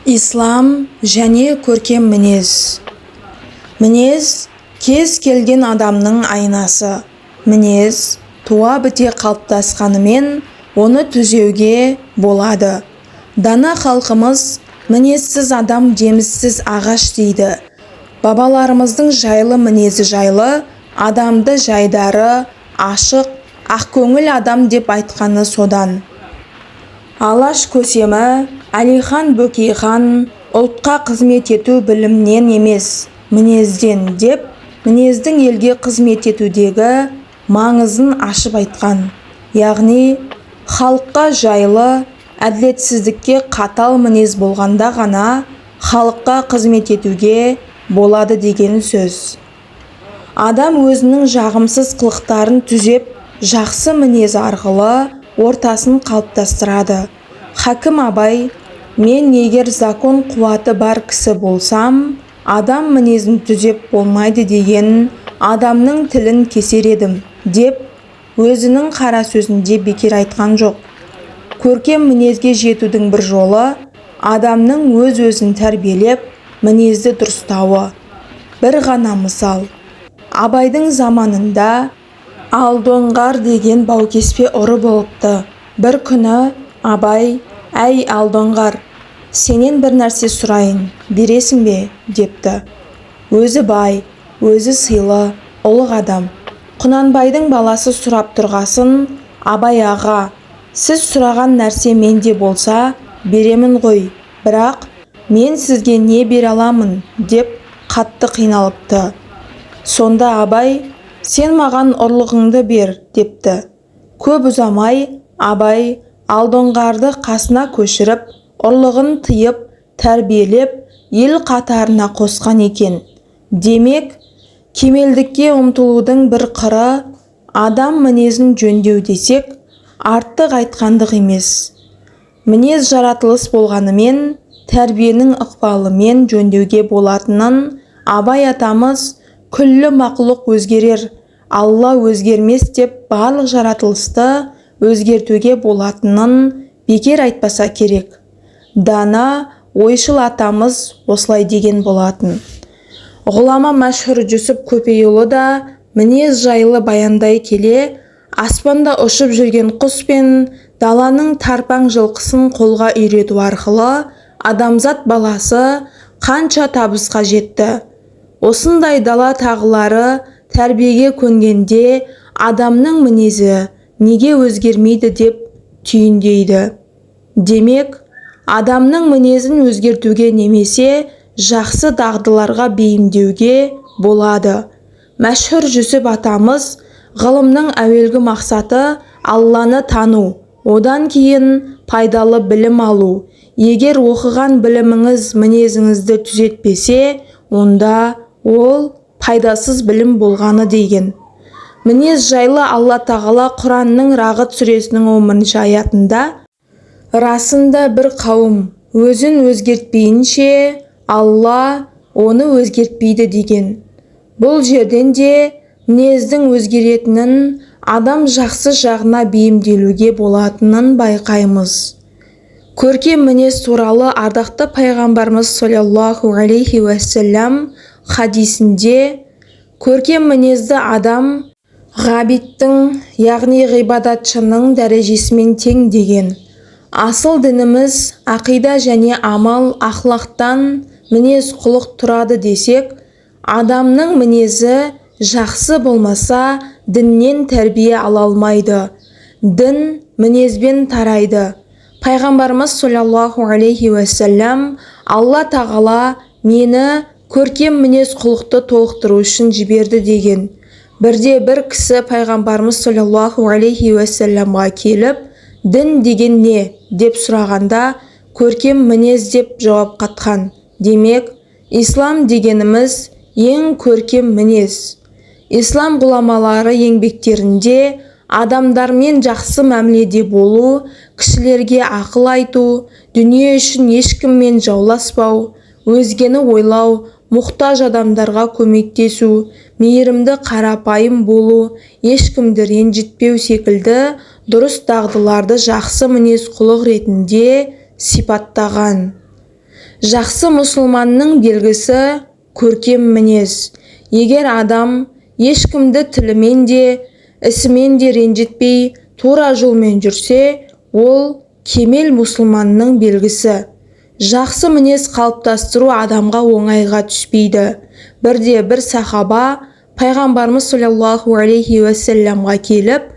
Ислам және көркем мінез. Мінез – кез келген адамның айнасы. Мінез туа біте қалыптасқанымен, оны түзеуге болады. Дана халқымыз «Мінезсіз адам жеміссіз ағаш» дейді. Бабаларымыздың жайлы мінезі жайлы адамды жайдары, ашық, ақкөңіл адам деп айтқаны содан. Алаш көсемі Әлихан Бөкейхан «Ұлтқа қызмет ету білімнен емес, мінезден» деп, мінездің елге қызмет етудегі маңызын ашып айтқан. Яғни, халыққа жайлы, әділетсіздікке қатал мінез болғанда ғана халыққа қызмет етуге болады деген сөз. Адам өзінің жағымсыз қылықтарын түзеп, жақсы мінезі арқылы ортасын қалыптастырады. Хакім Абай «Мен егер закон қуаты бар кісі болсам, адам мінезін түзеп болмайды деген адамның тілін кесер едім» деп, өзінің қара сөзінде бекер айтқан жоқ. Көркем мінезге жетудің бір жолы – адамның өз-өзін тәрбиелеп, мінезді дұрыстауы. Бір ғана мысал. Абайдың заманында Алдоңғар деген баукеспе ұры болыпты. Бір күні Абай: «Әй, Алдоңғар, сенен бір нәрсе сұрайын, бересің бе?» – депті. Өзі бай, өзі сыйлы, ұлық адам. Құнанбайдың баласы сұрап тұрғасын, Абай аға: «Сіз сұраған нәрсе менде болса, беремін ғой, бірақ мен сізге не бере аламын?» – деп қатты қиналыпты. Сонда Абай: «Сен маған ұрлығыңды бер», – депті. Көп ұзамай Абай Алдоңғарды қасына көшіріп, ұрлығын тыйып, тәрбиелеп, ел қатарына қосқан екен. Демек, кемелдікке ұмтылудың бір қыры – адам мінезін жөндеу десек, артық айтқандық емес. Мінез жаратылыс болғанымен, тәрбиенің ықпалымен жөндеуге болатынын Абай атамыз «Күллі мақұлық өзгерер, Алла өзгермес» деп, барлық жаратылысты өзгертуге болатынын бекер айтпаса керек. Дана ойшыл атамыз осылай деген болатын. Ғұлама Мәшһүр Жүсіп Көпейұлы да мінез жайлы баяндай келе, аспанда ұшып жүрген құс пен даланың тарпаң жылқысын қолға үйрету арқылы адамзат баласы қанша табысқа жетті. Осындай дала тағылары тәрбиеге көнгенде адамның мінезі неге өзгермейді деп түйіндейді. Демек, адамның мінезін өзгертуге немесе жақсы дағдыларға бейімдеуге болады. Мәшһүр Жүсіп атамыз: «Ғылымның әуелгі мақсаты – Алланы тану, одан кейін пайдалы білім алу. Егер оқыған біліміңіз мінезіңізді түзетпесе, онда ол пайдасыз білім болғаны», – деген. Мінез жайлы Алла Тағала Құранның Рағд сүресінің 11-аятында: «Расында, бір қауым өзін өзгертпейінше, Алла оны өзгертпейді», – деген. Бұл жерден де мінездің өзгеретінін, адам жақсы жағына бейімделуге болатынын байқаймыз. Көркем мінез туралы ардақты пайғамбарымыз саллаллаху алейхи уассалам хадисінде: «Көркем мінезді адам ғабидтің, яғни ғибадатшының дәрежесімен тең», – деген. Асыл дініміз ақида және амал, ақлақтан, мінез-құлық тұрады десек, адамның мінезі жақсы болмаса, діннен тәрбие ала алмайды. Дін мінезбен тарайды. Пайғамбарымыз саллаллаху алейхи уассалам: «Алла Тағала мені көркем мінез-құлықты толықтыру үшін жіберді», – деген. Бірде бір кісі пайғамбарымыз саллаллаху алейхи уассаламға келіп: «Дін деген не?» – деп сұрағанда, «Көркем мінез», – деп жауап қатқан. Демек, ислам дегеніміз – ең көркем мінез. Ислам ғұламалары еңбектерінде адамдармен жақсы мәміледе болу, кішілерге ақыл айту, дүние үшін ешкіммен жауласпау, өзгені ойлау, мұқтаж адамдарға көмектесу, мейірімді, қарапайым болу, ешкімді ренжітпеу секілді дұрыс дағдыларды жақсы мінез-құлық ретінде сипаттаған. Жақсы мұсылманның белгісі көркем мінез. Егер адам ешкімді тілімен де, ісімен де ренжітпей, тура жолмен жүрсе, ол кемел мұсылманның белгісі. Жақсы мінез қалыптастыру адамға оңайға түспейді. Бірде бір сахаба Пайғамбарымыз саллаллаху алейхи уассаламға келіп,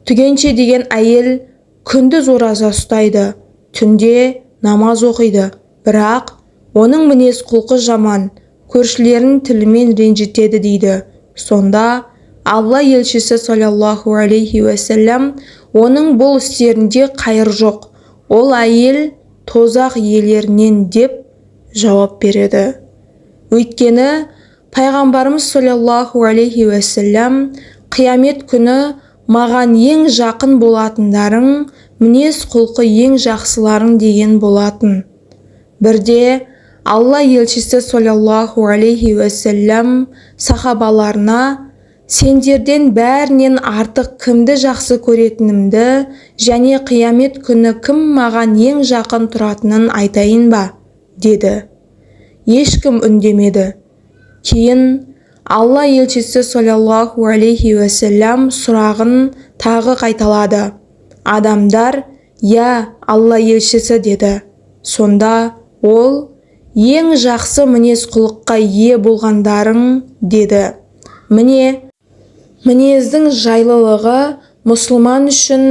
түгенше деген әйел күндіз ораза ұстайды, түнде намаз оқиды, бірақ оның мінез-құлқы жаман, көршілерін тілімен ренжітеді дейді. Сонда Алла елшісі саллаллаху алейхи уассалам оның бұл істерінде қайыр жоқ, ол әйел тозақ иелерінен деп жауап береді. Өйткені Пайғамбарымыз саллаллаху алейхи уассалам қиямет күні маған ең жақын болатындарың, мінез-құлқы ең жақсыларың деген болатын. Бірде Алла елшісі саллаллаху алейхи уассалам сахабаларына сендерден бәрінен артық кімді жақсы көретінімді және қиямет күні кім маған ең жақын тұратынын айтайын ба, деді. Ешкім үндемеді. Кейін Алла елшісі саллаллаху алейхи уассалам сұрағын тағы қайталады. Адамдар, «Я, Алла елшісі» деді. Сонда ол, «Ең жақсы мінез-құлыққа ие болғандарың» деді. Міне, мінездің жайлылығы мұсылман үшін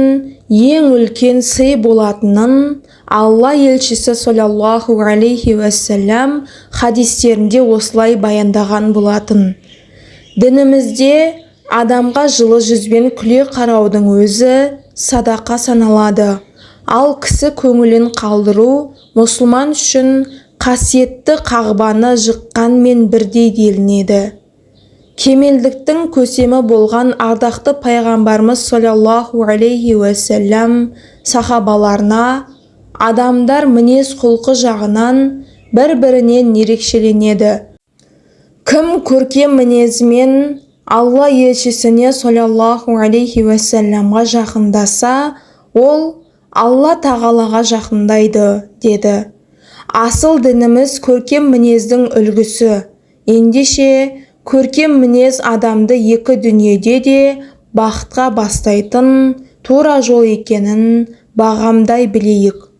ең үлкен сый болатынын Алла елшісі саллаллаху алейхи уассалам хадистерінде осылай баяндаған болатын. Дінімізде адамға жылы жүзбен күле қараудың өзі садақа саналады. Ал кісі көңілін қалдыру мұсылман үшін қасиетті қағбаны жыққанмен бірдей делінеді. Кемелдіктің көсемі болған ардақты пайғамбарымыз саллаллаху алейхи уассалам сахабаларына адамдар мінез-құлқы жағынан бір-бірінен ерекшеленеді. Кім көркем мінезімен Алла елшісіне саллаллаху алейхи уассаламға жақындаса, ол Алла тағалаға жақындайды, деді. Асыл дініміз көркем мінездің үлгісі. Ендеше, көркем мінез адамды екі дүниеде де бақытқа бастайтын тура жол екенін бағамдай білейік.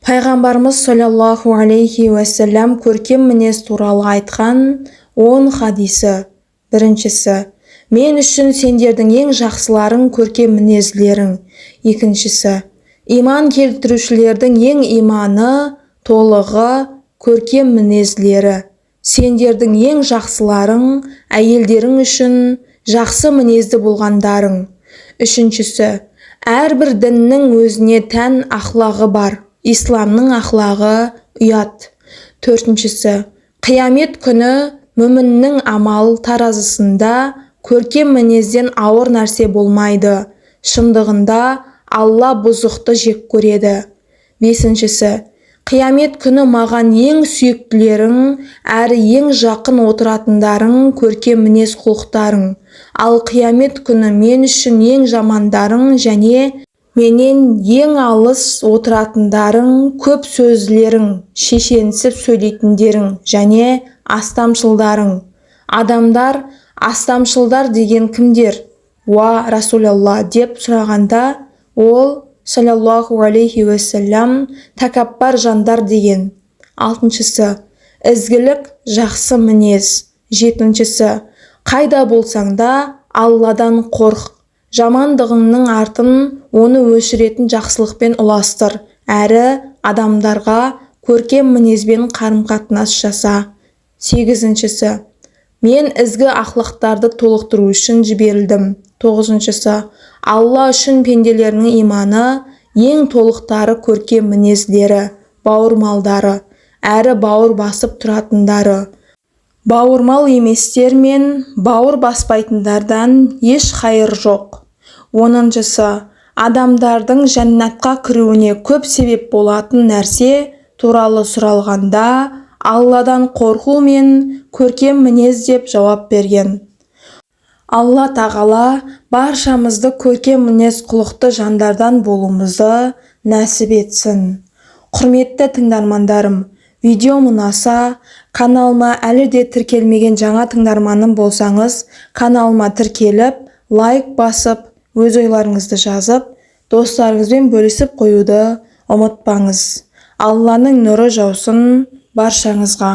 Пайғамбарымыз саллаллаху алейхи уассалам көркем мінез туралы айтқан 10 хадисі. Біріншісі, мен үшін сендердің ең жақсыларың көркем мінезділерің. Екіншісі, иман келтірушілердің ең иманы толығы көркем мінезділері. Сендердің ең жақсыларың әйелдерің үшін жақсы мінезді болғандарың. Үшіншісі, әрбір діннің өзіне тән ақлағы бар. Исламның ақлағы ұят. Төртіншісі, қиямет күні мүміннің амал таразысында көркем мінезден ауыр нәрсе болмайды. Шындығында Алла бұзықты жек көреді. Бесіншісі, қиямет күні маған ең сүйіктілерің, әрі ең жақын отыратындарың көркем мінез құлықтарың. Ал қиямет күні мен үшін ең жамандарың және менен ең алыс отыратындарың көп сөзділерің, шешенсіп сөйлейтіндерің және астамшылдарың. Адамдар астамшылдар деген кімдер? Уа Расулалла деп сұрағанда, ол саллаллаху алейхи уассалам тәкаппар жандар деген. Алтыншысы, ізгілік жақсы мінез. Жетіншісі, қайда болсаң да Алладан қорқ. Жамандығыңның артын оны өшіретін жақсылықпен ұластыр, әрі адамдарға көркем мінезбен қарым-қатынас жаса. Сегізіншісі, мен ізгі ақлақтарды толықтыру үшін жіберілдім. Тоғызыншысы, Алла үшін пенделерінің иманы ең толықтары көркем мінезділері, бауырмалдары, әрі бауыр басып тұратындары. Бауырмал еместер мен бауыр баспайтындардан еш қайыр жоқ. Оныншысы, адамдардың жәннатқа кіруіне көп себеп болатын нәрсе туралы сұралғанда, Алладан қорқу мен көркем мінез деп жауап берген. Алла тағала баршамызды көркем мінез құлықты жандардан болуымызды нәсіп етсін. Құрметті тыңдармандарым, Видеом ұнаса, каналыма әлі де тіркелмеген жаңа тыңдарманым болсаңыз, каналыма тіркеліп, лайк басып, өз ойларыңызды жазып, достарыңызбен бөлісіп қоюды ұмытпаңыз. Алланың нұры жаусын баршаңызға.